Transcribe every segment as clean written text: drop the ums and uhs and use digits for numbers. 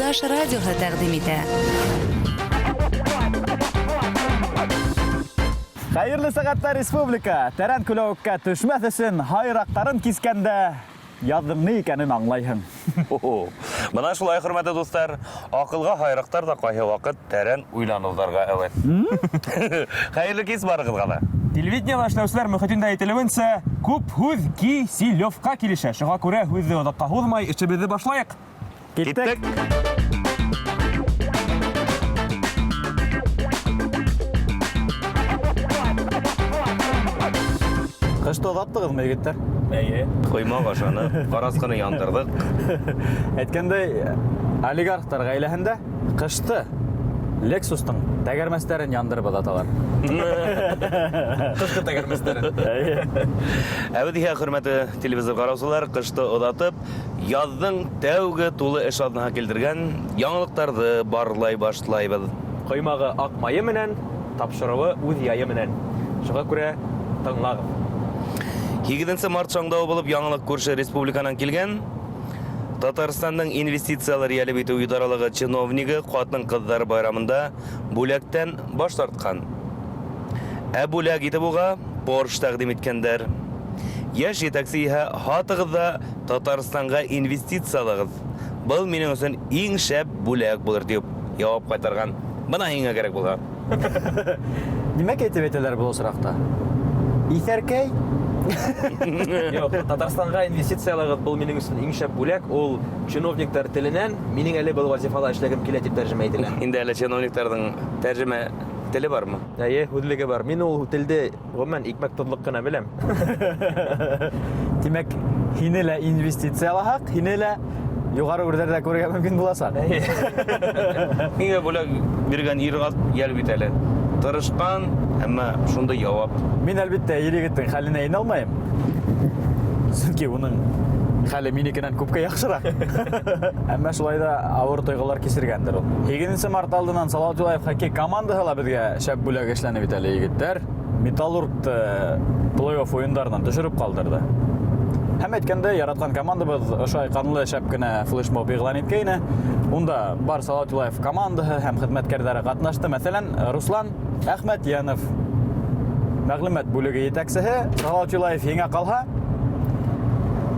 Юлдаш радиоһы тәкъдим итә. Хәерле сәғәттә, республика! Тәрән күләүеккә төшмәҫ өсөн һайраҡтарын кискәндә яҙҙың ни икәнен аңлайһың. Бына шулай, хөрмәтле дуҫтар, аҡылға һайраҡтар ҙа ҡайһы ваҡыт тәрән уйланыуҙарға әүәҫ. Хәйерле кис барығыҙға ла. Телевидениела эшләүселәр мөхитендә әйтелеүенсә, күп һүҙ Киселевка килешә. Шуға күрә һүҙҙе оҙаҡҡа һуҙмай, эшебеҙҙе башлайыҡ. Киттек. Ҡышты оҙаттығыҙмы, егеттәр? Әйе. Ҡоймаҡ ашаны, ҡарасҡыны яндырҙыҡ. Әйткәндәй, олигархтар ғаиләһендә ҡышты Lexus-тың тәгәрмәстәрен яндырып оҙаталар. Ҡышҡы тәгәрмәстәрен. Әйе. Ә беҙ иһә, хөрмәтле телевизор ҡараусылар, ҡышты оҙатып, яҙҙың тәүге тулы эш аҙнаһы килтергән яңылыҡтарҙы барлай башлайбыҙ. Ҡоймағы аҡ майы менән, тапшырыуы үҙ яйы менән. Шуға күрә тыңлағыҙ. 8 март шаңдауы булып яңылыҡ күрше республиканан килгән. Татарстандың инвестициялар йәлеп итеү идаралығы чиновнигы ҡатын-ҡыҙҙар байрамында бүләктән баш тартҡан. Ә бүләк итеп уға Porsche тәҡдим иткәндәр. Йәш етәксе иһә һатығыҙ ҙа Татарстанға инвестициялағыҙ. Был минең өсөн иң шәп бүләк булыр тип яуап ҡайтарған. Бына һиңә кәрәк булһа. Нимә әйтеп әйтәләр был осраҡта? Иҫәркәй? Юҡ, Татарстанға инвестициялағыҙ, был минең өсөн иң шәп бүләк. Ул чиновниктар теленән минең әле был вазифала эшләгем килә тип тәржемә ителә. Инде әле чиновниктарҙың тәржемә теле бармы? Әйе, һүҙлеге бар. Мин ул телде ғөмүмән икмәк тоҙлоҡ ҡына беләм. Тимәк, һине лә инвестициялаһаҡ, һине лә юғары үрҙәрҙә күрергә мөмкин буласаҡ. Миңә бүләк биргән ир-ат йәл бит әле. Тырышҡан, әммә шундай яуап. Мин, әлбиттә, ир-егеттең хәленә инә алмайым. Сөнки уның хәле минекенән күпкә яҡшыраҡ. Әммә шулай ҙа ауыр тойғолар кисергәндер ул. 8 март алдынан Салават Юлаев хоккей командаһы ла беҙгә шәп бүләк эшләне бит әле, егеттәр. Металлургты плей-офф уйындарынан төшөрөп ҡалдырҙы. Һәм әйткәндәй, яратҡан командабыҙ ошо ҡанлы шәп кенә флешмоб иғлан иткәйне. Унда бар Салават Юлаев командаһы һәм хеҙмәткәрҙәре ҡатнашты. Мәҫәлән, Руслан Әхмәтйәнов, мәғлүмәт бүлеге етәксеһе, Салават Юлаев еңә ҡалһа,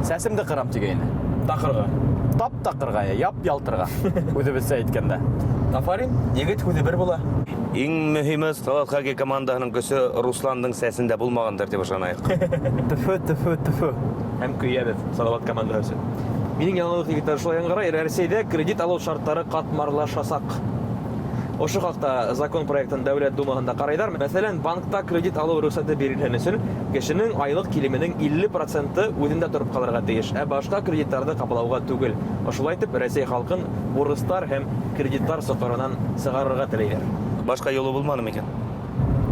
сәсемде ҡырам тигәйне. Таҡырға. Тап таҡырға, яп ялтырға, үҙебеҙсә әйткәндә. Афарин, егет һүҙе бер була. Иң мөһиме, Салават хоккей командаһының көсө Русландың сәсендә булмағандыр тип ышанайыҡ. Тфү, тфү, тфү. Һәм көйәбеҙ Салават командаһы өсөн. Минең яңылыҡ, егеттәр, шулай яңғырай. Рәсәйҙә кредит алыу шарттары ҡатмарлашасаҡ. Ошо хаҡта закон проектын Дәүләт Думаһында ҡарайҙар. Мәҫәлән, банкта кредит алыу рөхсәте бирелһен өсөн кешенең айлыҡ килеменең 50 проценты үҙендә тороп ҡалырға тейеш, ә башҡа кредиттарҙы ҡаплауға түгел. Ошолай итеп, Рәсәй халҡын бурыстар һәм кредиттар соҡоронан сығарырға теләйҙәр. Башҡа юлы булманы микән?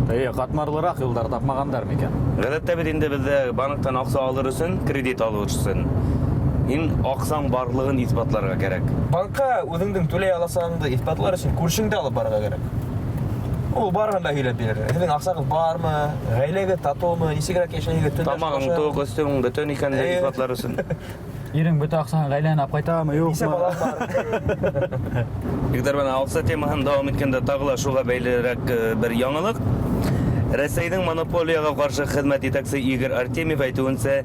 Эйе, ҡатмарлыраҡ юлдар тапмағандар микән? Ғәҙәттә бит инде беҙҙә банктан аҡса алыр өсөн, кредит алыр өсөн һин аҡсаң барлығын иҫбатларға кәрәк. Банкка үҙеңдең түләй аласағыңды иҫбатлар өсөн күршеңде алып барырға кәрәк. Ул барыһын да һөйләп бирер. Һеҙҙең аҡсағыҙ бармы, ғаиләгеҙ татыумы, нисегерәк йәшәйһегеҙ, төндә Тамағың шаулаша. туҡ, өҫтөң бөтөн икәнлеген иҫбатлар өсөн. Ирең бөтә аҡсаһын ғаиләһенә алып ҡайтамы, юҡмы? Нисә балаң бар? Егеттәр, бына аҡса темаһын дауам иткәндә тағы ла шуға бәйлерәк бер яңылыҡ. Рәсәйҙең монополияға ҡаршы хеҙмәт етәксе Игорь Артемьев әйтеүенсә,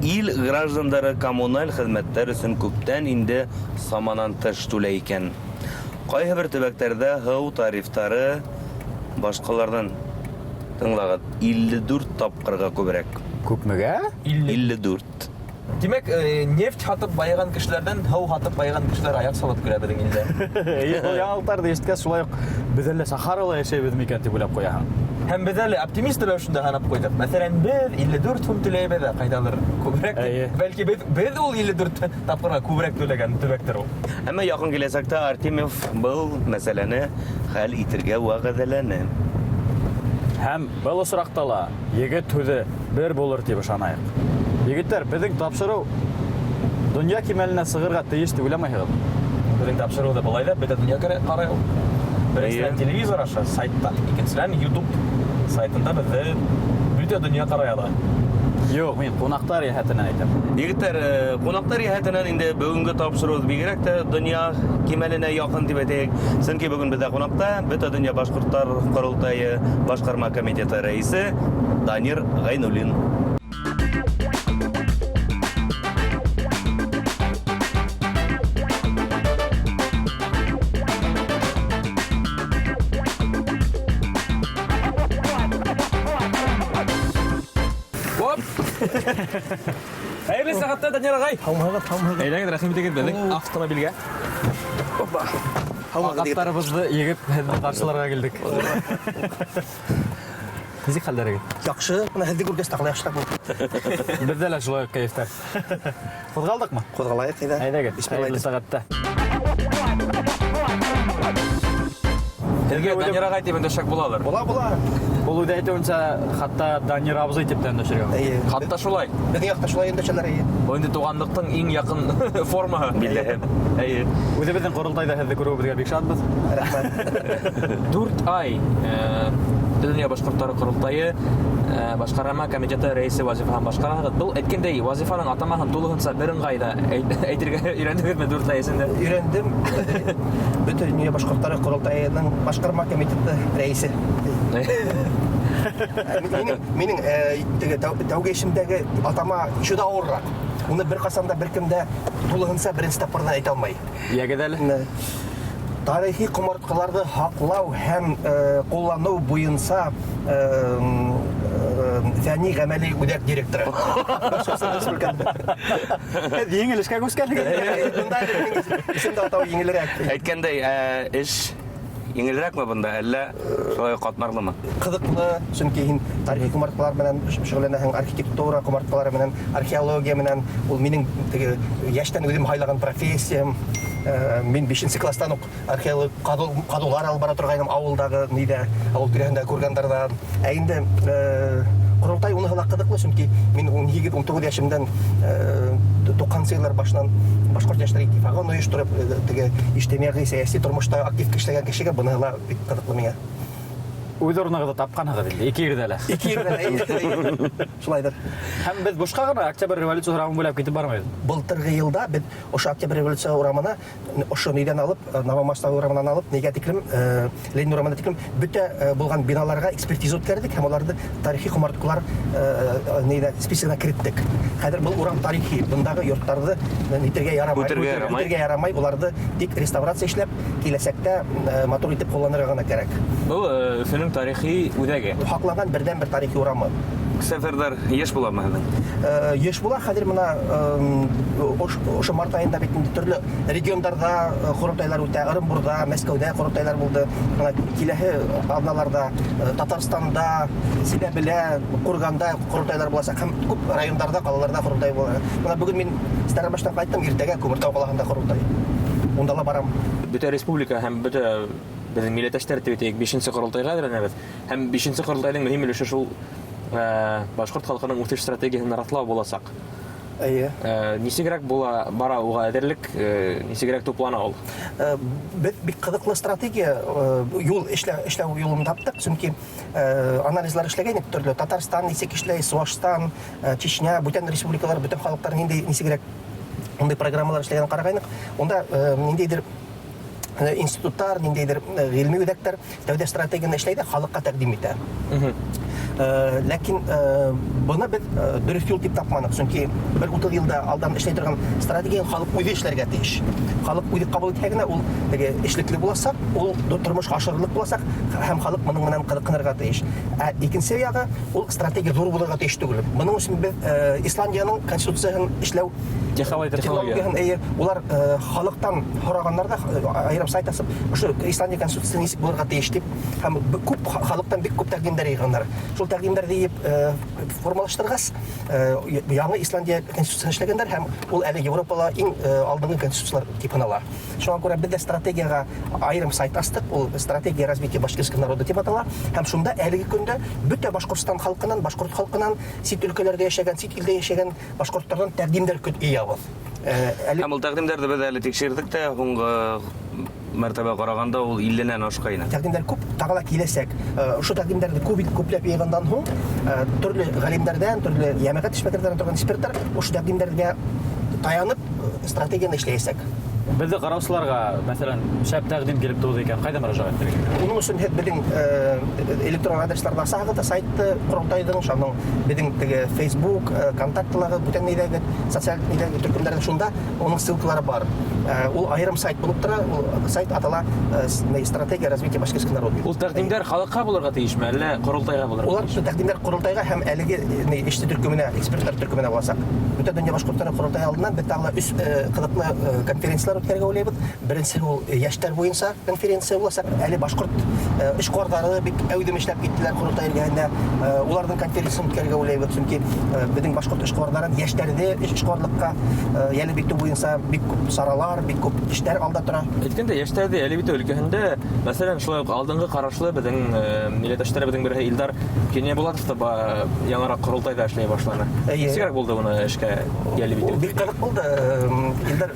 ил граждандары коммуналь хеҙмәттәр өсөн күптән инде саманан тыш түләй икән. Ҡайһы бер төбәктәрҙә һыу тарифтары башҡаларҙан, тыңлағыҙ, 54 тапҡырға күберәк. Күпмегә? 54. Тимәк, нефть һатып байыған кешеләрҙән һыу һатып байыған кешеләр аяҡ салып көлә беҙҙең илдә. Эйе, был яңылыҡтарҙы ишеткәс, шулай уҡ беҙ әллә Сахарала йәшәйбеҙ микән тип уйлап ҡуяһың. Һәм беҙ әле оптимист рәүешендә һанап ҡуйҙыҡ. Мәҫәлән, беҙ 54 һум түләйбеҙ, ә ҡайҙалыр күберәк. Эйе. Бәлки беҙ ул 54 тапҡырға күберәк түләгән төбәктер ул. Әммә яҡын киләсәктә Артемьев был мәсьәләне хәл итергә вәғәҙәләне. Һәм был осраҡта ла егет һүҙе бер булыр тип ышанайыҡ. Егеттәр, беҙҙең тапшырыу донъя кимәленә сығырға тейеш тип уйламайһығыҙ? Беҙҙең тапшырыуҙы былай ҙа бөтә донъя ҡарай ул. Беренсенән телевизор аша, сайттан, икенсенән YouTube сайтында беҙҙе бөтә донъя ҡарай ала. Юҡ, мин ҡунаҡтар йәһәтенән әйтәм. Егеттәр, ҡунаҡтар йәһәтенән инде бөгөнгө тапшырыуыбыҙ бигерәк тә донъя кимәленә яҡын тип әйтәйек. Сөнки бөгөн беҙҙә ҡунаҡта Бөтә донъя башҡорттар ҡоролтайы башҡарма комитеты рәйесе Данир Ғәйнуллин. Оп! Хәйерле сәғәттә, Данир ағай. Һаумыһығыҙ, һаумыһығыҙ. Әйҙәгеҙ, рәхим итегеҙ беҙҙең автомобилгә. Опа. Һаумыһығыҙ, егеттәр. Аттарыбыҙҙы егеп, һеҙҙе ҡаршыларға килдек. Нисек хәлдәрегеҙ? Яҡшы, бына һеҙҙе күргәс тағы ла яҡшыраҡ булды. Беҙҙә лә шулай уҡ кәйефтәр. Ҡуҙғалдыҡмы? Ҡуҙғалайыҡ, әйҙә. Әйҙәгеҙ, Бисмилла хәйерле әйтеп. сәғәттә. Һеҙгә Данир ағай тип өндәшһәк булалыр. Була, була. Ул үҙе әйтеүенсә, хатта Данир абзый тип тә өндәшергә мөмкин. Эйе. Хатта шулай. Беҙҙең яҡта шулай өндәшәләр, эйе. Был инде туғанлыҡтың иң яҡын формаһы. Билләһе. Эйе. Үҙебеҙҙең ҡоролтайҙа һеҙҙе күреүебеҙгә бик шатбыҙ. Рәхмәт. 4 ай Донъя башҡорттары ҡоролтайы башҡарма комитеты рәйесе вазифаһын башҡараһығыҙ. Был әйткәндәй, вазифаның атамаһын тулыһынса бер ыңғайҙа әйтергә өйрәндегеҙме 4 ай эсендә? Өйрәндем. Бөтә донъя башҡорттары ҡоролтайының башҡарма комитеты рәйесе. Минең теге тәүге эшемдәге атама еще да ауырыраҡ. Уны бер ҡасан да бер кем дә тулыһынса беренсе тапҡырҙан әйтә алмай. Йәгеҙ әле. Тарихи ҡомартҡыларҙы һаҡлау һәм ҡулланыу буйынса фәнни ғәмәли үҙәк директоры. Башҡортостан Республикаһында. Һеҙ еңел эшкә күскәнһегеҙ. Бында әле минең исемде атау еңелерәк. Әйткәндәй, эш еңелерәкме бында, әллә шулай уҡ ҡатмарлымы? Ҡыҙыҡлы, сөнки һин тарихи ҡомартҡылар менән шөғөлләнәһең, архитектура ҡомартҡылары менән, археология менән. Ул минең теге йәштән үҙем һайлаған профессиям. Мин бишенсе класстан уҡ археолог ҡаҙыулар алып бара торғайным ауылдағы ниҙә, ауыл тирәһендә кургандарҙан. Ә инде ҡоролтай уныһы ла ҡыҙыҡлы, сөнки мин ун һигеҙ, ун туғыҙ йәшемдән туҡһансы йылдар башынан Башҡорт йәштәр иттифағын ойоштороп, теге ижтимағи, сәйәси тормошта актив эшләгән кешегә быныһы ла бик ҡыҙыҡлы миңә. Үҙ урынығыҙҙы тапҡанһығыҙ инде, ике ерҙә лә. Ике ерҙә лә, эйе, эйе. Шулайҙыр. Һәм беҙ бушҡа ғына Октябрь революцияһы урамын буйлап китеп бармайбыҙ. Былтырғы йылда беҙ ошо Октябрь революция урамына, ошо нейҙән алып, Новомостовой урамынан алып, нейгә тиклем, Ленин урамына тиклем, бөтә булған биналарға экспертиза үткәрҙек һәм уларҙы тарихи ҡомартҡылар нейҙә списогына кереттек. Хәҙер был урам тарихи, бындағы йорттарҙы нитергә ярамай, Үтергә ярамай. үтергә ярамай, уларҙы тик реставрация эшләп, киләсәктә матур итеп ҡулланырға ғына кәрәк. Был Өфөнөң тарихи үҙәге. Һаҡланған берҙән-бер тарихи урамы. Сәфәрҙәр йыш буламы һеҙҙең? Йыш була. Хәҙер бына ошо март айында бит инде төрлө региондарҙа ҡоролтайлар үтә. Ырымбурҙа, Мәскәүҙә ҡоролтайлар булды. Бына киләһе аҙналарҙа Татарстанда, Силәбелә, Ҡурғанда ҡоролтайлар буласаҡ. Һәм күп райондарҙа, ҡалаларҙа ҡоролтай була. Бына бөгөн мин Стәрлебаштан ҡайттым, иртәгә Күмертау ҡалаһында ҡоролтай. Унда ла барам. Бөтә республика һәм бөтә беҙҙең милләттәштәр тип әйтәйек, бишенсе ҡоролтайға әҙерләнәбеҙ. Һәм бишенсе ҡоролтайҙың мөһим өлөшө шул башҡорт халҡының үҫеш стратегияһын раҫлау буласаҡ. Эйе. Нисегерәк була бара уға әҙерлек, нисегерәк туплана ул? Беҙ бик ҡыҙыҡлы стратегия юл эшләү юлын таптыҡ, сөнки анализлар эшләгәйнек төрлө. Татарстан нисек эшләй, Чуашстан, Чечня, бүтән республикалар, бүтән халыҡтар ниндәй нисегерәк ундай программалар эшләгәнен ҡарағайныҡ. Унда ниндәйҙер институттар, ниндәйҙер ғилми үҙәктәр тәүҙә стратегияны эшләй ҙә халыҡҡа тәҡдим итә. Ләкин быны беҙ дөрөҫ юл тип тапманыҡ, сөнки бер утыҙ йылда алдан эшләй торған стратегияны халыҡ үҙе эшләргә тейеш. Халыҡ үҙе ҡабул итһә генә ул теге эшлекле буласаҡ, ул тормошҡа ашырырлыҡ буласаҡ һәм халыҡ бының менән ҡыҙыҡһынырға тейеш. Ә икенсе яғы, ул стратегия ҙур булырға тейеш түгел. Бының өсөн беҙ Исландияның конституцияһын эшләү Технология. технологияһын, эйе, улар халыҡтан һорағандар ҙа айырым сайт асып, ошо Исландия конституцияһы нисек булырға тейеш тип, һәм күп халыҡтан бик күп тәҡдимдәр йыйғандар. Шул тәҡдимдәрҙе йыйып формалаштырғас, яңы Исландия конституцияһын эшләгәндәр һәм ул әле Европала иң алдынғы конституциялар тип һанала. Шуңа күрә беҙ ҙә стратегияға айырым сайт астыҡ, ул стратегия развития башкирского народа тип атала, һәм шунда әлеге көндә бөтә Башҡортостан халҡынан, башҡорт халҡынан, сит өлкәләрҙә йәшәгән, сит илдә йәшәгән башҡорттарҙан тәҡдимдәр көт йыябыҙ. Әле Һәм ул тәҡдимдәрҙе беҙ әле тикшерҙек тә, һуңғы мәртәбә ҡарағанда ул 50-нән ашҡайны. Тәҡдимдәр күп, тағы ла киләсәк. Ошо тәҡдимдәрҙе күп күпләп йыйғандан һуң, төрлө ғалимдәрҙән, төрлө йәмәғәт эшмәкәрҙәрҙән торған эксперттар ошо тәҡдимдәргә таянып стратегияны эшләйәсәк. Беҙҙе ҡараусыларға, мәҫәлән, шәп тәҡдим килеп тыуҙы икән, ҡайҙа мөрәжәғәт итергә? Уның өсөн һеҙ беҙҙең электрон адресларҙы асаһығыҙ ҙа сайтты ҡоролтайҙың, шуның беҙҙең теге Facebook, контактлағы, бүтән нейҙәге, социаль нейҙәге төркөмдәрҙә шунда уның ссылкалары бар. Ул айырым сайт булып тора, ул сайт атала «Стратегия развития башкирского народа». Ул тәҡдимдәр халыҡҡа булырға тейешме, әллә ҡоролтайға булырға Улар тейешме? Тәҡдимдәр ҡоролтайға һәм әлеге эшсе төркөмөнә, эксперттар төркөмөнә буласаҡ. Бөтә донъя башҡорттары ҡоролтай алдынан беҙ тағы ла өс ҡыҙыҡлы конференциялар үткәрергә уйлайбыҙ. Беренсе ул йәштәр буйынса конференция буласаҡ. Әле башҡорт эшҡыуарҙары бик әүҙем эшләп киттеләр ҡоролтай эргәһендә. Уларҙың конференциясын үткәрергә уйлайбыҙ, сөнки беҙҙең башҡорт эшҡыуарҙарын йәштәрҙе эшҡыуарлыҡҡа йәлеп итеү буйынса бик күп саралар, бик күп эштәр алда тора. Әйткәндә, йәштәрҙе йәлеп итеү өлкәһендә, мәҫәлән, шулай уҡ алдынғы ҡарашлы беҙҙең милләттәштәребеҙҙең береһе Илдар Кинйәбулатов та яңыраҡ ҡоролтайҙа эшләй башланы. Эйе. Нисегерәк булды уны эшкә йәлеп итеү? Ул бик ҡыҙыҡ булды. Илдар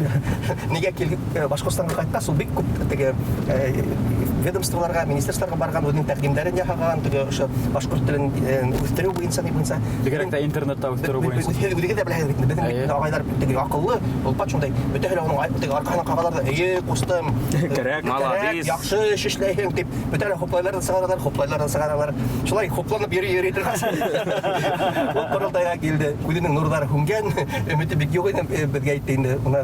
нигә килеп Башҡортостанға ҡайтҡас, ул бик күп теге ведомстволарға, министерстволарға барған, үҙенең тәҡдимдәрен яһаған, теге ошо башҡорт телен үҫтереү буйынса, ни буйынса. Бигерәк тә интернетта үҫтереү буйынса. Һеҙ үҙегеҙ ҙә беләһегеҙ бит инде, беҙҙең бит ағайҙар теге аҡыллы, олпат шундай, бөтәһе лә уның теге арҡаһынан ҡағалар ҙа, эйе, ҡустым, Кәрәк, кәрәк, молодец. Яҡшы эш эшләйһең тип, бөтәһе лә хуплайлар ҙа сығаралар, хуплайлар ҙа сығаралар. Шулай хупланып йөрөй-йөрөй торғас, ул ҡоролтайға килде. Үҙенең нурҙары һүнгән, өмөтө бик юҡ ине, беҙгә әйтте инде, бына,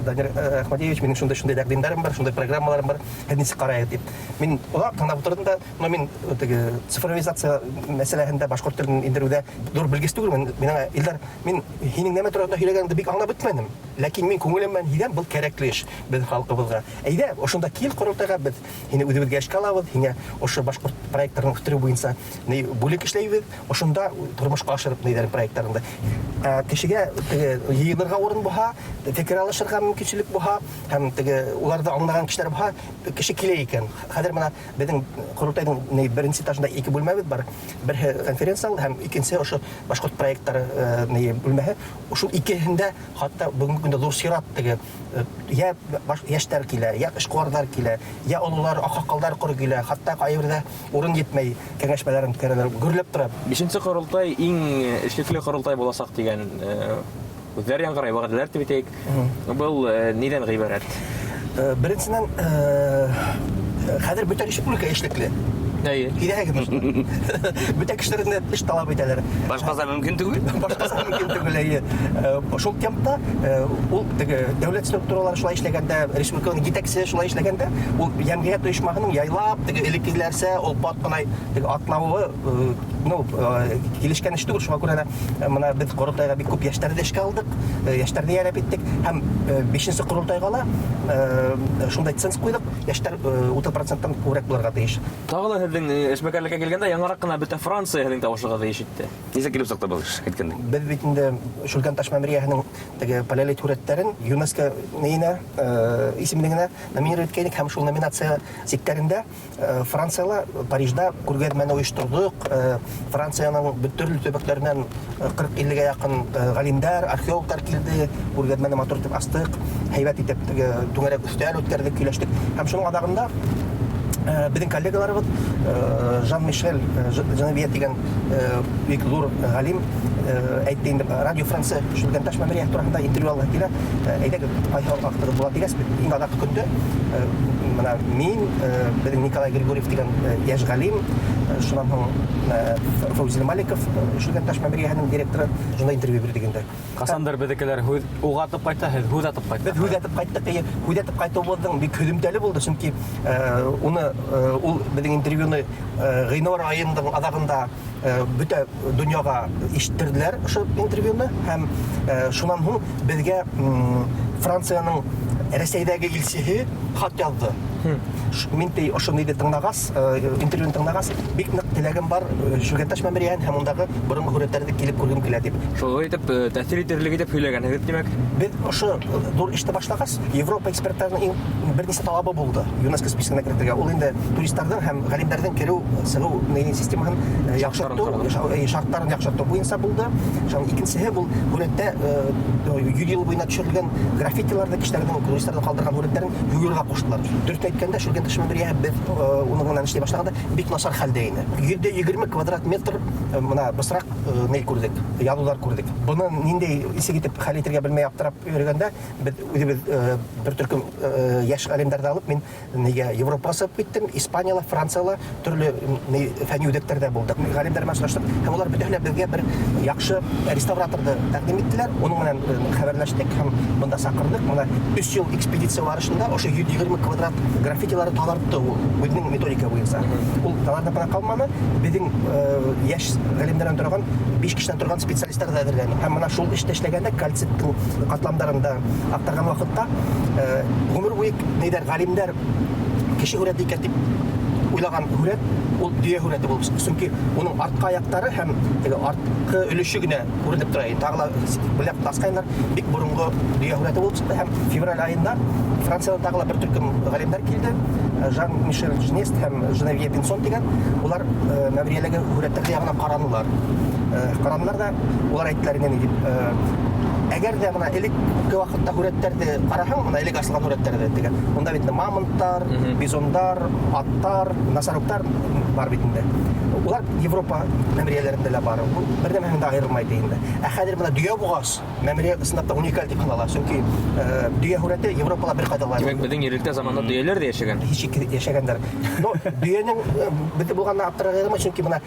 Данир Әхмәдиевич, минең шундай-шундай тәҡдимдәрем бар, шундай программаларым бар, һеҙ нисек ҡарайһығыҙ тип. Мин оҙаҡ тыңлап ултырҙым да, но мин теге цифровизация мәсьәләһендә башҡорт телен индереүҙә ҙур белгес түгелмен. Мин аңа, Илдар, мин һинең нәмә тураһында һөйләгәнеңде бик аңлап бөтмәнем. Ләкин мин күңелем менән һиҙәм, был кәрәкле эш беҙ халҡыбыҙға. Әйҙә, ошонда кил ҡоролтайға, беҙ һине үҙебеҙгә эшкә алабыҙ, һиңә ошо башҡорт проекттарын үҫтереү буйынса ни бүлек эшләйбеҙ, ошонда тормошҡа ашырып нейҙәрен проекттарыңды. Кешегә теге йыйылырға урын булһа, фекер алышырға мөмкинселек булһа, һәм теге уларҙы аңлаған кешеләр булһа, кеше килә икән. Хәҙер бына беҙҙең ҡоролтайҙың ни беренсе этажында ике бүлмәбеҙ бар. Береһе конференц зал һәм икенсе ошо башҡорт проекттары ни бүлмәһе. Шул икеһендә хатта бөгөнгө көндә ҙур сират теге йә йәштәр килә, йә эшҡыуарҙар килә, йә ололар, аҡһаҡалдар ҡоро килә, хатта ҡайберҙә урын етмәй, кәңәшмәләрен үткәрәләр, гөрләп тора. Бишенсе ҡоролтай иң эшлекле ҡоролтай буласаҡ тигән һүҙҙәр яңғырай, вәғәҙәләр тип әйтәйек. Был ниҙән ғибәрәт? Беренсенән, хәҙер бөтә республика эшлекле. Әйе. Һиҙәһегеҙме шуны? Бөтә кешеләрҙән эш талап итәләр. Башҡаса мөмкин түгел. Башҡаса мөмкин түгел, әйе. Шул темпта ул теге дәүләт структуралары шулай эшләгәндә, республиканың етәксеһе шулай эшләгәндә, ул йәмғиәт ойошмаһының яйлап теге элеккеләрсә олпат ҡына теге атлауы килешкән эш түгел. Шуңа күрә лә бына беҙ ҡоролтайға бик күп йәштәрҙе эшкә алдыҡ, йәштәрҙе йәлеп иттек һәм бишенсе ҡоролтайға ла шундай ценз ҡуйҙыҡ, йәштәр утыҙ проценттан күберәк булырға тейеш. Тағы ла һеҙҙең эшмәкәрлеккә килгәндә яңыраҡ ҡына бөтә Франция һеҙҙең тауышығыҙҙы ишетте. Нисек килеп сыҡты был эш, әйткәндәй? Беҙ бит инде Шүлгәнташ мәмерйәһенең теге палеолит һүрәттәрен ЮНЕСКО нейенә исемлегенә номинировать иткәйнек һәм шул номинация сиктәрендә Францияла, Парижда күргәҙмәне ойошторҙоҡ. Францияның төрлө төбәктәренән ҡырҡ иллегә яҡын ғалимдар, археологтар килде, күргәҙмәне матур итеп астыҡ, һәйбәт итеп теге түңәрәк өҫтәл үткәрҙек, һөйләштек. Һәм шуның аҙағында беҙҙең коллегаларыбыҙ Жан-Мишель Жанвье тигән бик ҙур ғалим әйтте инде, Радио Франция Шүлгәнташ мәмерйәһе тураһында интервью алға килә. Әйҙәгеҙ, ҡайһы ваҡытығыҙ була тигәс, беҙ иң аҙаҡҡы көндә бына мин, беҙҙең Николай Григорьев тигән йәш ғалим, шунан һуң Фәүзил Маликов, Шүлгәнташ мәмерйәһенең директоры, шунда интервью бирҙек инде. Ҡасандыр беҙҙекеләр һүҙ уғатып ҡайта, һеҙ һүҙ атып ҡайттығыҙ. Беҙ һүҙ атып ҡайттыҡ, эйе. Һүҙ атып ҡайтыуыбыҙҙың бик һөҙөмтәле булды, сөнки ул беҙҙең интервьюны ғинуар айының аҙағында бөтә донъяға ишеттерҙеләр ошо интервьюны, һәм шунан һуң беҙгә Францияның Рәсәйҙәге илсеһе хат яҙҙы. Мин ти ошо ниҙе тыңлағас, интервьюны тыңлағас, бик ныҡ теләгем бар Шүлгәнташ мәмерйәһен һәм ундағы боронғо һүрәттәрҙе килеп күргем килә тип. Шулай итеп, тәьҫир итерлек итеп һөйләгәнһегеҙ, тимәк. Беҙ ошо ҙур эште башлағас, Европа эксперттарының иң бер нисә талабы булды ЮНЕСКО списогына керетергә. Ул инде туристарҙың һәм ғалимдарҙың кереү сығыу системаһын яҡшыртыу, шарттарын яҡшыртыу буйынса булды. Шуның икенсеһе был һүрәттә 100 йыл буйына төшөрөлгән граффитиларҙы, кешеләрҙең, туристарҙың ҡалдырған һүрәттәрен юйырға ҡуштылар. Дөрөҫ әйткәндә, Шүлгәнташ мәмерйәһе беҙ уның менән эшләй башлағанда бик насар хәлдә ине. 120 квадрат метр мына бысраҡ ни күрҙек, яҙыуҙар күрҙек. Быны ниндәй нисек итеп хәл итергә белмәй аптырап йөрөгәндә, беҙ үҙебеҙ бер төркөм йәш ғалимдарҙы алып, мин нигә Европаға сығып киттем, Испанияла, Францияла төрлө фәнни үҙәктәрҙә булдыҡ. Ғалимдар менән осраштыҡ һәм улар бөтәһе лә беҙгә бер яҡшы реставраторҙы тәҡдим иттеләр. Уның менән хәбәрләштек һәм бында саҡырҙыҡ. Мына 3 йыл экспедиция барышында ошо 120 квадрат граффитилары таҙартты ул үҙенең методика буйынса. Ул таҙартып ҡына ҡалманы, беҙҙең йәш ғалимдарҙан торған 5 кешенән торған специалисттар ҙа әҙерләне. Һәм мына шул эштә эшләгәндә кальциттың ҡатламдарында аҡтарған ваҡытта ғүмер буйы ниҙәр ғалимдар кеше һүрәте икән тип уйлаған һүрәт ул дөйә һүрәте булып сыҡты. Сөнки уның артҡы аяҡтары һәм теге артҡы өлөшө генә күренеп тора. Тағы ла беләк тасҡайнар, бик боронғо дөйә һүрәте булып сыҡты. Һәм февраль айында Франциядан тағы ла бер төркөм ғалимдар килде. Жан-Мишель Жнест һәм Женевье Бенсон тигән. Улар мәмерйәләге һүрәттәрҙе яңынан ҡаранылар. Ҡаранылар ҙа улар әйттеләр инде ни тип, әгәр ҙә бына элекке ваҡытта һүрәттәрҙе ҡараһаң, бына элек асылған һүрәттәрҙе тигән. Унда бит инде мамонттар, бизондар, аттар, носорогтар бар бит инде. Улар Европа мәмерйәләрендә лә бар. Ул бер нәмәһен дә айырылмай инде. Ә хәҙер бына дөйә буғас мәмерйә ысынлап та уникаль тип һанала. Сөнки дөйә һүрәте Европала бер ҡайҙа ла юҡ. Тимәк, беҙҙең ерлектә заманда дөйәләр ҙә йәшәгән. Һис шикһеҙ йәшәгәндәр. Но дөйәнең беҙҙе булғанына аптырарға ярамай, сөнки бына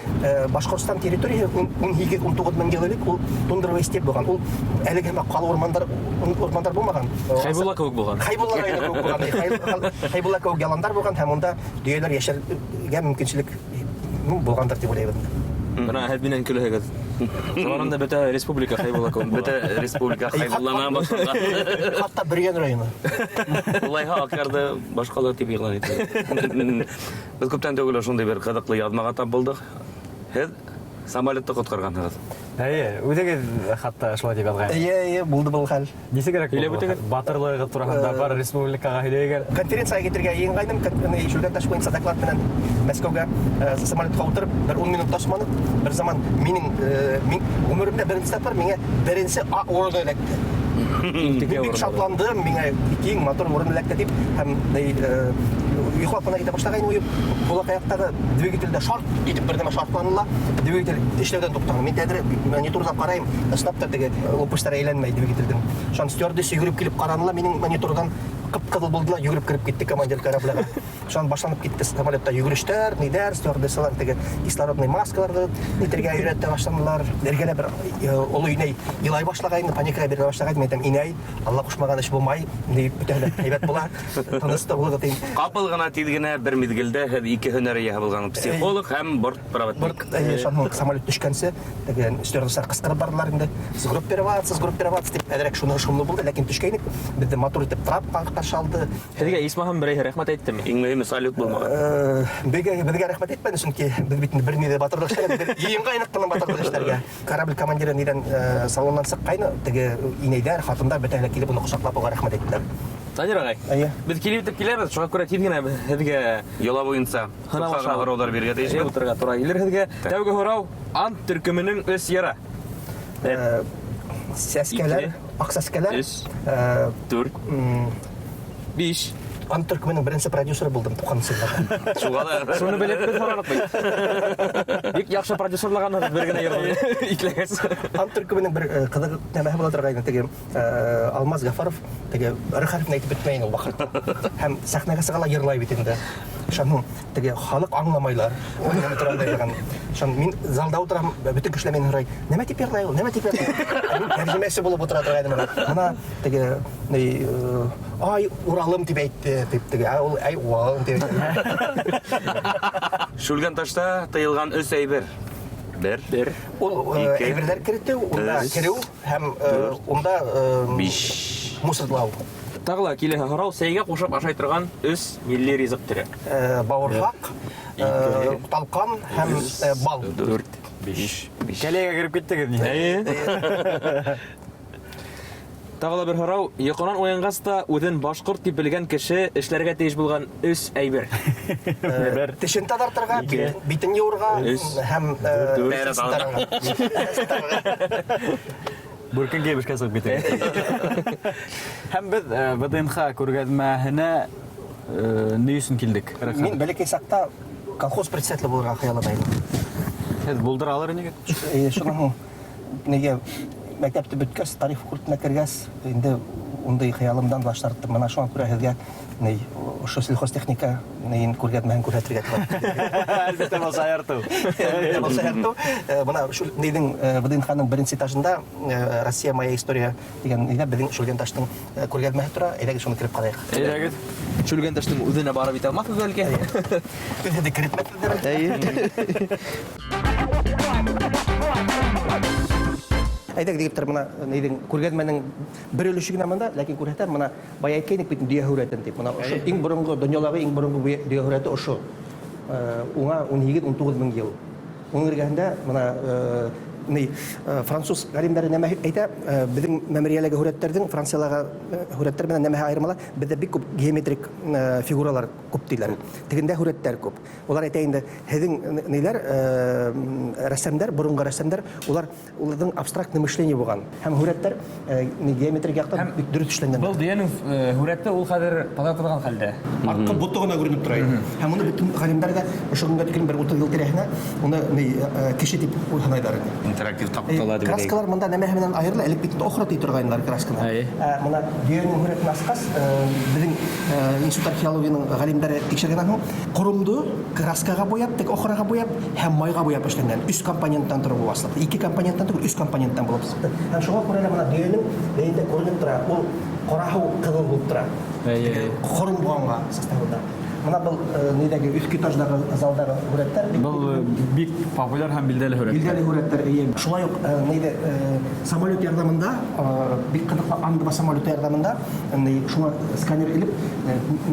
Башҡортостан территорияһы ун һигеҙ, ун туғыҙ мең йыл элек ул тундровый степь булған. Ул әлеге һәм ҡала урмандар булмаған. Хәйбулла кеүек булған. Хәйбулла районы кеүек булған. Хәйбулла кеүек яландар булған һәм унда дөйәләр йәшәргә мөмкинселек булғандыр тип уйлайбыҙ. Бына һеҙ минән көләһегеҙ. Шуларҙан да бөтә республика Хәйбулла кеүек булған. Бөтә республика Хәйбуллана башлаған. Хатта Бөрйән районы. Улайһа Аҡъярҙы башҡала тип иғлан ителде. Беҙ күптән түгел ошондай бер ҡыҙыҡлы яҙмаға тап булдыҡ. Һеҙ самолетты ҡотҡарғанһығыҙ. Эйе, үҙегеҙ хатта шулай тип яҙған. Эйе, эйе, булды был хәл. Нисегерәк Һөйләп булды? үтегеҙ. Батырлығығыҙ тураһында бар республикаға һөйләйек. Конференцияға китергә йыйынғайным, Шүлгәнташ буйынса доклад менән Мәскәүгә самолетҡа ултырып, бер ун минут ташманыҡ. Бер заман мин ғүмеремдә беренсе тапҡыр миңә беренсе А урыны эләкте. Иң текә Бик урын. шатландым, миңә иң матур урын эләкте тип, һәм, йоҡлап ҡына китә башлағайным, уйып, булаҡ аяҡтағы двигателдә шарт итеп бер нәмә шартланы ла, двигатель эшләүҙән туҡтаны. Мин тәҙрә мониторҙан ҡарайым, ысынлап та теге лопастар әйләнмәй двигателдең. Шунан стюардесса йүгереп килеп ҡараны ла, минең мониторҙан ҡып-ҡыҙыл булды ла, йүгереп кереп китте командир кораблға. Шунан башланып китте самолетта йүгерештәр, ниҙәр, стюардессалар теге кислородный маскаларҙы нитергә өйрәтә башланылар. Эргәлә бер оло инәй илай башлағайны, паникаға бирелә башлағайны. Мин әйтәм, инәй, Алла ҡушмаған эш булмай, ни бөтәһе лә һәйбәт була, тыныс та булығыҙ тием. Ҡапыл ғына тиҙ генә бер миҙгелдә һеҙ ике һөнәр эйәһе булған психолог һәм бортпроводник. Борт, шунан самолет төшкәнсе, теге стюардессалар ҡысҡырып барҙылар инде. Сгруппироваться, сгруппироваться тип әҙерәк шуны шомло булды, ләкин төшкәйнек, беҙҙе матур итеп трап ҡаршы алды. Һеҙгә исмаһам берәйһе рәхмәт әйттеме? Иң мөһиме салют булмаған. Беҙгә рәхмәт әйтмәне, сөнки беҙ бит инде бер ни ҙә батырлыҡ эшләмәнек, беҙ йыйынғайныҡ бының батырлыҡ эшләргә. Корабль командиры нидән салоннан сыҡҡайны, теге инәйҙәр, хатындар бөтәһе лә килеп уны ҡосаҡлап уға рәхмәт әйттеләр. Данир ағай, беҙ килеп етеп киләбеҙ, шуға күрә тиҙ генә һеҙгә Йола буйынса Һынау ҡыҫҡа ғына аша. һорауҙар бирергә тейешбеҙ. Эйе, ултырырға тура килер һеҙгә. Так. Тәүге һорау, Ант төркөмөнөң өс йыры. Сәскәләр, Ике, аҡ сәскәләр, өс, дүрт, биш. Ант төркөмөнөң беренсе продюсеры булдым туҡһанынсы йылдарҙа. Шуға ла. Шуны белеп беҙ һораныҡ бит. Бик яҡшы продюсерлағанһығыҙ бер генә йырҙы итләгәс. Ант төркөмөнөң бер ҡыҙыҡ нәмәһе була торғайны, теге Алмаз Гафаров теге р хәрефен әйтеп бөтмәй ул ваҡытта. Һәм сәхнәгә сыға ла йырлай бит инде. Шуның теге халыҡ аңламайлар. Ул нәмә турында йырлаған. Шуның мин залда ултырам, бөтөн кешеләр мине һорай, нәмә тип йырлай ул, нәмә тип йырлай? Ә мин тәржемәсе булып ултыра торғайным. Бына теге, ни ай, Уралым тип әйтте, тип теге, ә ул, әй, Уралым тип әйтте. Шүлгәнташта тыйылған өс әйбер. Бер. Бер. Ул Ике. әйберҙәр керетеү, унда Өс. кереү һәм Дүрт. унда Биш. мусорлау. Тағы ла киләһе һорау: сәйгә ҡушып ашай торған өс милли ризыҡ төрө. Бауырһаҡ, талҡан һәм бал. 4, 5, 5. Кәләгә кереп киттегеҙ ни? Эйе. Тағы ла бер һорау: йоҡонан уянғас та үҙен башҡорт тип белгән кеше эшләргә тейеш булған өс әйбер. Бер. Тешен таҙартырға, Ике. битен йыуырға Өс. һәм Дүрт. Бүркен кейеп эшкә сығып китә. Һәм беҙ ВДНХ күргәҙмәһенә ни өсөн килдек? Мин бәләкәй саҡта колхоз председателе булырға хыяллана инем. Һеҙ булдыра алыр инегеҙ? Шунан һуң нигә мәктәпте бөткәс, тарих факультетына кергәс, инде ундай хыялымдан баш тарттым. Мына шуңа күрә һеҙгә ни ошо сельхозтехника нейен күргәҙмәһен күрһәтергә тура килде. Әлбиттә, был шаяртыу. Әлбиттә, был шаяртыу. Бына шул нейҙең ВДНХ-ның беренсе этажында Россия моя история тигән нейҙә беҙҙең Шүлгәнташтың күргәҙмәһе тора. Әйҙәгеҙ шуны кереп ҡарайыҡ. Әйҙәгеҙ. Шүлгәнташтың үҙенә барып етә алмаҫбыҙ бәлки. Үҙе керетмәҫбеҙ. Эйе. Әйҙәгеҙ, егеттәр, бына нейҙең күргәҙмәнең бер өлөшө генә бында, ләкин күрһәтәм, бына бая әйткәйнек бит дөйә һүрәтен тип. Бына ошо иң боронғо, донъялағы иң боронғо дөйә һүрәте ошо. Уңа ун һигеҙ, ун туғыҙ мең йыл. Уның эргәһендә бына француз ғалимдары нәмә әйтә, беҙҙең мәмерйәләге һүрәттәрҙең Франциялағы һүрәттәр менән нәмәһе айырмала, беҙҙә бик күп геометрик фигуралар күп тиләр. Тегендә һүрәттәр күп. Улар әйтә инде, һеҙҙең ниләр рәссамдар, боронғо рәссамдар, уларҙың абстрактный мышление булған. Һәм һүрәттәр геометрик яҡтан Һәм бик дөрөҫ эшләнгән. Был дөйәнең һүрәте ул хәҙер таҙартылған хәлдә. Артҡы бото ғына күренеп тора инде. Һәм уны бөтөн ғалимдар ҙа ошо көнгә тиклем бер утыҙ йыл тирәһенә уны кеше тип һанайҙар инде. Интерактив таҡталар тип Краскалар бында нәмәһе менән айырыла, элек бит охра тей торғайнылар красканы. Әйе. Мына дөйәнең һүрәтен асҡас, беҙҙең институт археологияның ғалимдары тикшергәннән һуң, ҡоромдо краскаға буяп, тик охраға буяп һәм майға буяп эшләнгән. Өс компоненттан тороп ул асылды. Ике компоненттан түгел, өс компоненттан булып сыҡты. Һәм шуға күрә лә бына дөйәнең бейендә күренеп тора, ул ҡараһыу ҡыҙыл булып тора. Әйе. Теге ҡором булғанға составында. Мына был нейҙәге өҫкө этаждағы залдағы һүрәттәр бик Был бик популяр һәм билдәле һүрәттәр. Билдәле һүрәттәр, эйе. Шулай уҡ нейҙе самолет ярҙамында, бик ҡыҙыҡлы Ан-2 самолеты ярҙамында, ней, шуңа сканер элеп,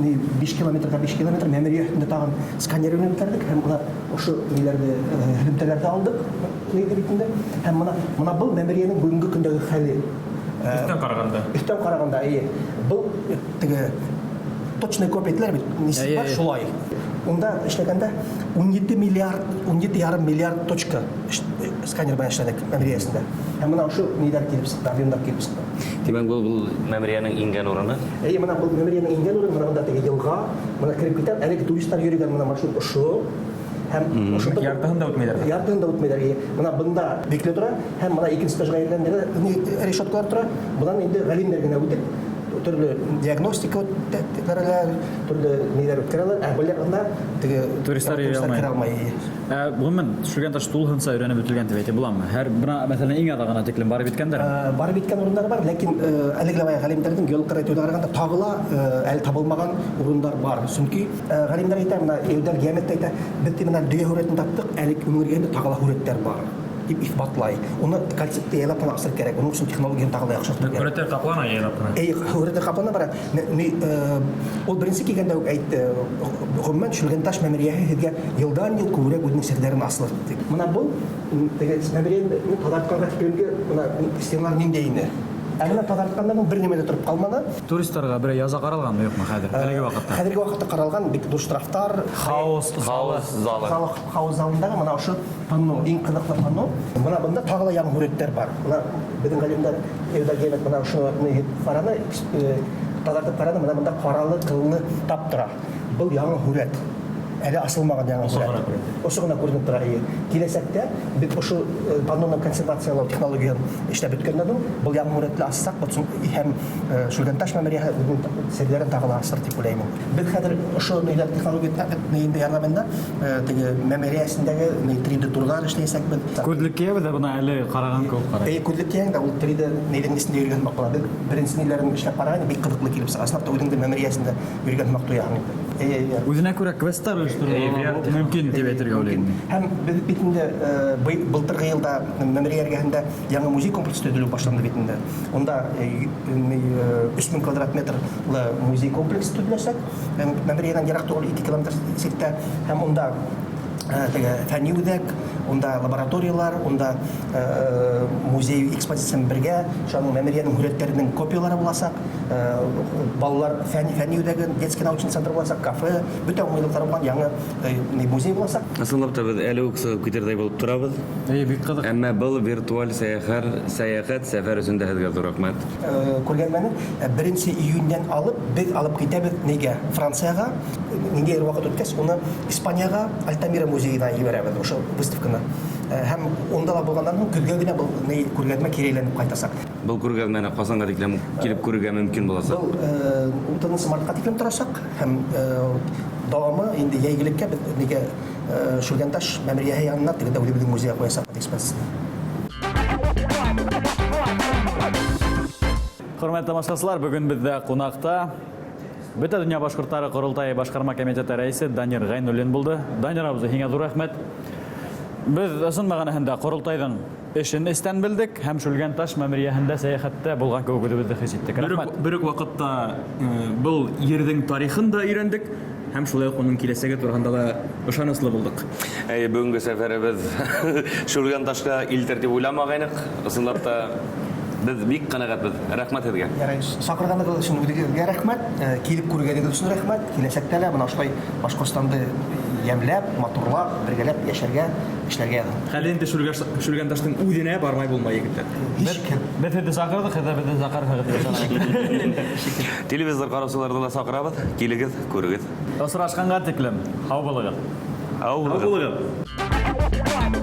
ней, 5 километрға 5 километр мәмерйә өҫтөндә тағын сканер үткәрҙек һәм бына ошо ниләрҙе һөҙөмтәләрҙе алдыҡ нейҙе битендә. Һәм мына был мәмерйәнең бөгөнгө көндәге хәле. Өҫтән ҡарағанда. Өҫтән ҡарағанда, эйе. Был теге точный копия ителәр бит, нисек Әйе, бар, әйе. шулай. Унда эшләгәндә ун ете миллиард, ун ете ярым миллиард точка сканер менән эшләнек мәмерйәсендә. Һәм бына ошо ниләр килеп сыҡты, объемдар килеп сыҡты. Тимәк, был мәмерйәнең ингән урыны? Эйе, бына был мәмерйәнең ингән урыны, бына бында теге йылға, бына кереп китә, әлеге туристар йөрөгән бына маршрут ошо. Һәм ошонда Яртыһын да үтмәйҙәр. Яртыһын да үтмәйҙәр, эйе. Бына бында бикле тора, һәм бына икенсе этажға йөрөгәндә решеткалар тора. Бынан инде ғалимдәр генә үтеп, төрлө диагностика үткәрәләр, төрлө ниләр үткәрәләр. Ә был яғында теге Туристар йөрөй туристар алмай. керә алмай, эйе. Ғөмүмән, Шүлгәнташ тулыһынса өйрәнеп бөтөлгән тип әйтә буламы? Һәр бына, мәҫәлән, иң аҙағына тиклем барып еткәндәр? Барып еткән урындар бар, ләкин әлеге лә бая ғалимдәрҙең геологтар әйтеүенә ҡарағанда тағы ла әле табылмаған урындар бар. Сөнки ғалимдәр әйтә, бына Эүдәл Геомет әйтә, беҙ бына дөйә һүрәтен таптыҡ, әле уның эргәһендә тағы ла һүрәттәр бар тип иҫбатлай. Уны кальцитты яйлап ҡына асыр кәрәк. Уның өсөн технологияны тағы ла яҡшыртыр кәрәк. Һүрәттәр ҡаплана яйлап ҡына. Эй, һүрәттәр ҡаплана бара. Ул беренсе килгәндә үк әйтте, ғөмүмән, Шүлгәнташ мәмерйәһе һеҙгә йылдан йыл күберәк үҙенең серҙәрен асыр тип. Бына был, теге мәмерйәне таҙартҡанға тиклемге бына стеналар ниндәй ине? Ә бына таҙартҡандан һуң бер нимә лә тороп ҡалманы. Туристарға берәй яза ҡаралғанмы, юҡмы хәҙер? Әлеге ваҡытта. Хәҙерге ваҡытта ҡаралған бик ҙур штрафтар. Хаос залы. Хаос залы. Хаос залындағы бына ошо панно, иң ҡыҙыҡлы панно. Бына бында тағы ла яңы һүрәттәр бар. Бына беҙҙең ғалимдар Эүдәл Геомет бына ошоно ҡараны, таҙартып ҡараны, бына бында ҡаралы, ҡыллы тап тора. Был яңы һүрәт. Әле асылмаған яңы Ошо һүрәт. ғына күренеп. Ошо ғына күренеп тора, эйе. Киләсәктә беҙ ошо панноны консервациялау технологияһын эшләп бөткәндән һуң, был яңы һүрәтте асһаҡ, был һәм Шүлгәнташ мәмерйәһе үҙенең серҙәрен тағы ла асыр тип уйлайым. Беҙ хәҙер ошо ниләр технология нейендә ярҙамында теге мәмерйә эсендәге ней три дэ турҙар эшләйәсәкбеҙ. Күҙлек кейәбеҙ ҙә бына әле ҡараған кеүек ҡарай. Эйе, күҙлек кейәң дә ул три дэ нейҙең эсендә йөрөгән һымаҡ була. Беҙ беренсе ниләрен эшләп ҡараған, бик ҡыҙыҡлы килеп сыға. Ысынлап та үҙеңде мәмерйә эсендә йөрөгән һымаҡ тояһың инде. Әйе, әйе. Үҙенә күрә квесттар ойошторорға мөмкин тип әйтергә уйлайым. Һәм беҙ бит инде былтырғы йылда Мәмерйә эргәһендә яңы музей комплексы төҙөлөү башланды бит инде. Унда 3000 квадрат метрлы музей комплексы төҙөләсәк. Мәмерйәнән ерак түгел, 2 километр ситтә. Һәм унда теге фәнни үҙәк, унда лабораториялар, унда музей экспозициясы бергә, шуның Мәмерйәнең һүрәттәренең копиялары буласак. Балалар фәнни үҙәге, детский научный центр буласаҡ, кафе, бөтә уңайлыҡтары булған яңы музей буласаҡ. Ысынлап та беҙ әле үк сығып китерҙәй булып торабыҙ. Әйе, бик ҡыҙыҡ. Әммә был виртуаль сәйәхәт, сәйәхәт, сәфәр өсөн дә һеҙгә ҙур рәхмәт. Күргәҙмәне беренсе июньдән алып беҙ алып китәбеҙ нигә? Францияға. Ниндәйҙер ваҡыт үткәс, уны Испанияға Альтамира музейына ебәрәбеҙ, ошо выставканы. Һәм унда ла булғандан һуң көҙгә генә был күргәҙмә кире әйләнеп ҡайтасаҡ. Был күргәҙмәне ҡасанға тиклем килеп күрергә мөмкин буласаҡ? Был 30 мартҡа тиклем торасаҡ һәм дауамы инде йәйгелеккә беҙ нигә Шүлгәнташ мәмерйәһе янына тегендә үҙебеҙҙең музейға ҡуясаҡбыҙ экспозицияны. Хөрмәтле тамашасылар, бөгөн беҙҙә ҡунаҡта Бөтә донъя башҡорттары ҡоролтайы башҡарма комитеты рәйесе Данир Ғәйнуллин булды. Данир абзый, һиңә ҙур рәхмәт. Беҙ ысын мәғәнәһендә ҡоролтайҙың эшен эстән белдек һәм Шүлгәнташ мәмерйәһендә сәйәхәттә булған кеүек үҙебеҙҙе хис иттек. Рәхмәт. Бер үк ваҡытта был ерҙең тарихын да өйрәндек һәм шулай уҡ уның киләсәге тураһында ла ышаныслы булдыҡ. Әйе, бөгөнгө сәфәребеҙ Шүлгәнташҡа илтер тип уйламағайныҡ. Ысынлап та беҙ бик ҡәнәғәтбеҙ. Рәхмәт һеҙгә. Ярай, саҡырғанығыҙ өсөн үҙегеҙгә рәхмәт, килеп күргәнегеҙ өсөн рәхмәт. Киләсәктә лә бына ошолай Башҡортостанды йәмләп, матурлап, бергәләп йәшәргә, эшләргә яҙһын. Хәле инде Шүлгәнташтың үҙенә бармай булмай, егеттәр. Һис кем. Беҙ һеҙҙе саҡырҙыҡ, һеҙ ҙә беҙҙе саҡырһығыҙ тип ышанам. Телевизор ҡараусыларҙы ла саҡырабыҙ. Килегеҙ, күрегеҙ. Осрашҡанға тиклем. Һау булығыҙ. Һау булығыҙ. Һау булығыҙ.